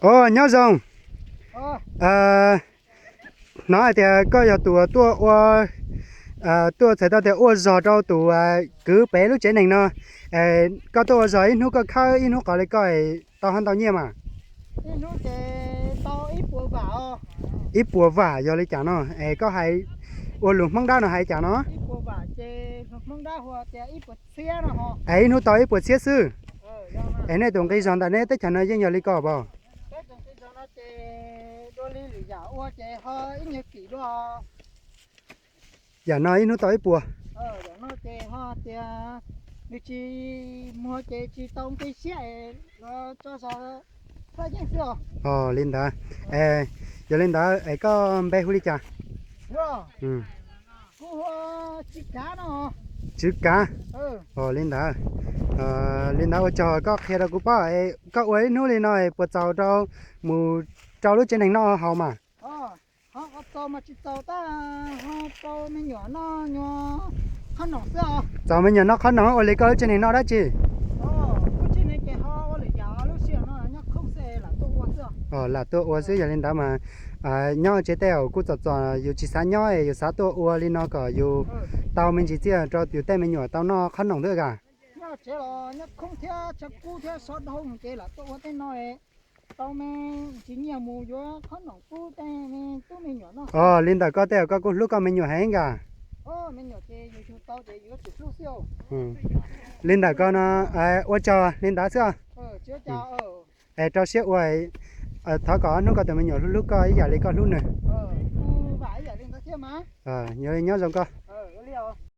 Os, nyob zoo. Hnov hais tias koj yog tus tuaj ua, tuaj txhais tau tias ua zog rau tus kwv pem lub tsev neeg no. Koj tuaj ua zog ib hnub koj khawb ib hnub qhov li koj tau hab ntau nyiaj mas? Ib puas vam yog li cas no? Es koj hais ua lus Hmoob Dab no hais cas no? Es ib hnub tau ib puas txhiab xwb. Es nej tus nqi zog ntawm nej teb chaws no yeej yog li ko pom? Yam no ib hnub tau ib puas. Os, li ntawd. Yog li ntawd es koj npe hu li cas? Tswv Kav. Os, li ntawd. Li ntawd ua tsaug koj qhia rau kuv paub. Koj ua ib hnub li no puas txaus rau mus rau lub tsev neeg noj haus mas? Txaus me nyuam noj qhob noom, ua li koj lub tsev neeg noj dab tsi? Lam tuaj ua xwb. Yog li ntawd mas nyob tsev tej zaum kuj txom txom, yus tsis xav nyob, yus xav tuaj ua li no kom yus tau me ntsis txiaj rau yus tej me nyuam tau noj qhob noom xwb as. Os, li ntawm koj tej zaum koj kuj hlub koj me nyuam heev as. Li ntawm koj no, ua tsaug li ntawd xwb. Es rau siab ua, thov kom hnub koj tus me nyuam hlub hlub koj ib yam li koj hlub nws. Nyob zoo koj.